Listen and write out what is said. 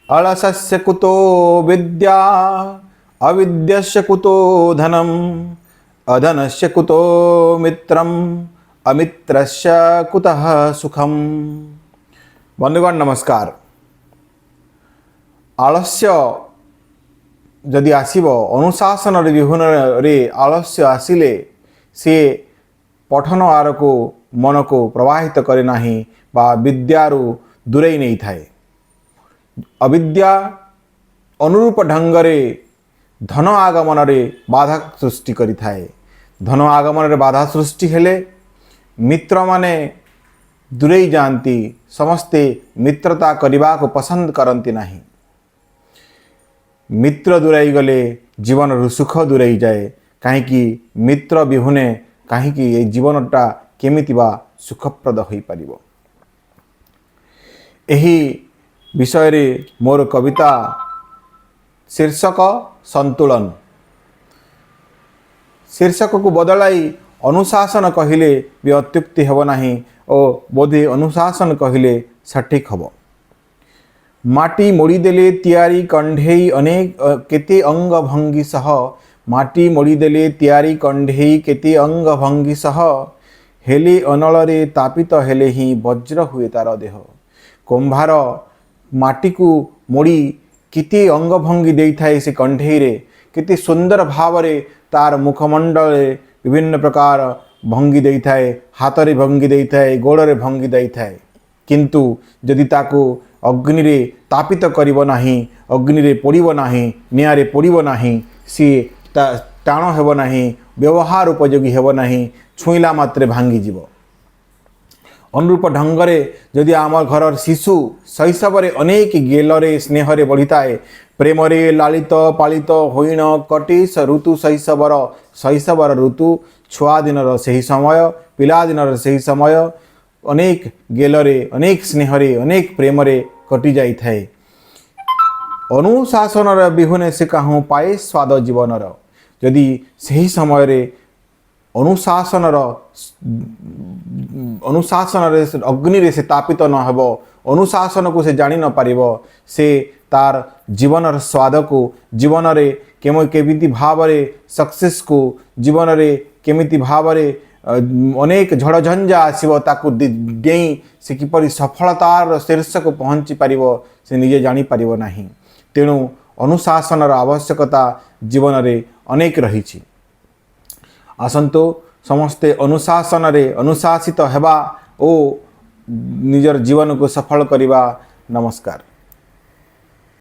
ଅଳସସ୍ୟ କୁତୋ ବିଦ୍ୟା, ଅବିଦ୍ୟସ୍ୟ କୁତୋ ଧନମ୍, ଅଧନସ୍ୟ କୁତୋ ମିତ୍ରମ୍, ଅମିତ୍ରସ୍ୟ କୁତଃ ସୁଖମ୍। ବନ୍ଧୁଗଣ, ନମସ୍କାର। ଆଳସ୍ୟ ଯଦି ଆସିବ, ଅନୁଶାସନରେ ବିହୁନରେ ଆଳସ୍ୟ ଆସିଲେ ସିଏ ପଠନ ଆରକୁ ମନକୁ ପ୍ରବାହିତ କରେ ନାହିଁ ବା ବିଦ୍ୟାରୁ ଦୂରେଇ ନେଇଥାଏ। ଅବିଦ୍ୟା ଅନୁରୂପ ଢଙ୍ଗରେ ଧନ ଆଗମନରେ ବାଧା ସୃଷ୍ଟି କରିଥାଏ। ଧନ ଆଗମନରେ ବାଧା ସୃଷ୍ଟି ହେଲେ ମିତ୍ରମାନେ ଦୂରେଇ ଯାଆନ୍ତି। ସମସ୍ତେ ମିତ୍ରତା କରିବାକୁ ପସନ୍ଦ କରନ୍ତି ନାହିଁ। ମିତ୍ର ଦୂରେଇ ଗଲେ ଜୀବନରୁ ସୁଖ ଦୂରେଇ ଯାଏ। କାହିଁକି ମିତ୍ର ବିହୁନେ କାହିଁକି ଏଇ ଜୀବନଟା କେମିତି ବା ସୁଖପ୍ରଦ ହୋଇପାରିବ? ଏହି ବିଷୟରେ ମୋର କବିତା ଶୀର୍ଷକ ସନ୍ତୁଳନ। ଶୀର୍ଷକକୁ ବଦଳାଇ ଅନୁଶାସନ କହିଲେ ବି ଅତ୍ୟୁକ୍ତି ହେବ ନାହିଁ ଓ ବୋଧେ ଅନୁଶାସନ କହିଲେ ସଠିକ୍ ହେବ। ମାଟି ମୋଡ଼ିଦେଲେ ତିଆରି କଣ୍ଢେଇ ଅନେକ କେତେ ଅଙ୍ଗ ଭଙ୍ଗୀ ସହ, ମାଟି ମୋଡ଼ିଦେଲେ ତିଆରି କଣ୍ଢେଇ କେତେ ଅଙ୍ଗ ଭଙ୍ଗୀ ସହ, ହେଲେ ଅନଳରେ ତାପିତ ହେଲେ ହିଁ ବଜ୍ର ହୁଏ ତାର ଦେହ। କୁମ୍ଭାର ମାଟିକୁ ମୋଡ଼ି କେତେ ଅଙ୍ଗଭଙ୍ଗୀ ଦେଇଥାଏ ସେ କଣ୍ଢେଇରେ, କେତେ ସୁନ୍ଦର ଭାବରେ ତାର ମୁଖମଣ୍ଡଳରେ ବିଭିନ୍ନ ପ୍ରକାର ଭଙ୍ଗୀ ଦେଇଥାଏ, ହାତରେ ଭଙ୍ଗୀ ଦେଇଥାଏ, ଗୋଡ଼ରେ ଭଙ୍ଗୀ ଦେଇଥାଏ। କିନ୍ତୁ ଯଦି ତାକୁ ଅଗ୍ନିରେ ତାପିତ କରିବ ନାହିଁ, ଅଗ୍ନିରେ ପୋଡ଼ିବ ନାହିଁ, ନିଆଁରେ ପୋଡ଼ିବ ନାହିଁ, ସିଏ ତା ଟାଣ ହେବ ନାହିଁ, ବ୍ୟବହାର ଉପଯୋଗୀ ହେବ ନାହିଁ, ଛୁଇଁଲା ମାତ୍ରେ ଭାଙ୍ଗିଯିବ। ଅନୁରୂପ ଢଙ୍ଗରେ ଯଦି ଆମ ଘରର ଶିଶୁ ଶୈଶବରେ ଅନେକ ଗେଲରେ ସ୍ନେହରେ ବଢ଼ିଥାଏ, ପ୍ରେମରେ ଲାଳିତ ପାଳିତ ହୋଇଣ କଟି ଋତୁ ଶୈଶବର, ଶୈଶବର ଋତୁ, ଛୁଆ ଦିନର ସେହି ସମୟ, ପିଲାଦିନର ସେହି ସମୟ ଅନେକ ଗେଲରେ, ଅନେକ ସ୍ନେହରେ, ଅନେକ ପ୍ରେମରେ କଟି ଯାଇଥାଏ। ଅନୁଶାସନର ବିହୁନେ ସେ କାହୁଁ ପାଏ ସ୍ୱାଦ ଜୀବନର। ଯଦି ସେହି ସମୟରେ ଅନୁଶାସନରେ ଅଗ୍ନିରେ ସେ ତାପିତ ନ ହେବ, ଅନୁଶାସନକୁ ସେ ଜାଣି ନପାରିବ, ସେ ତାର ଜୀବନର ସ୍ୱାଦକୁ, ଜୀବନରେ କେଉଁ କେମିତି ଭାବରେ ସକ୍ସେସକୁ, ଜୀବନରେ କେମିତି ଭାବରେ ଅନେକ ଝଡ଼ଝଞ୍ଜା ଆସିବ, ତାକୁ ଡେଇଁ ସେ କିପରି ସଫଳତାର ଶୀର୍ଷକୁ ପହଞ୍ଚି ପାରିବ, ସେ ନିଜେ ଜାଣିପାରିବ ନାହିଁ। ତେଣୁ ଅନୁଶାସନର ଆବଶ୍ୟକତା ଜୀବନରେ ଅନେକ ରହିଛି। ଆସନ୍ତୁ ସମସ୍ତେ ଅନୁଶାସନରେ ଅନୁଶାସିତ ହେବା ଓ ନିଜର ଜୀବନକୁ ସଫଳ କରିବା। ନମସ୍କାର।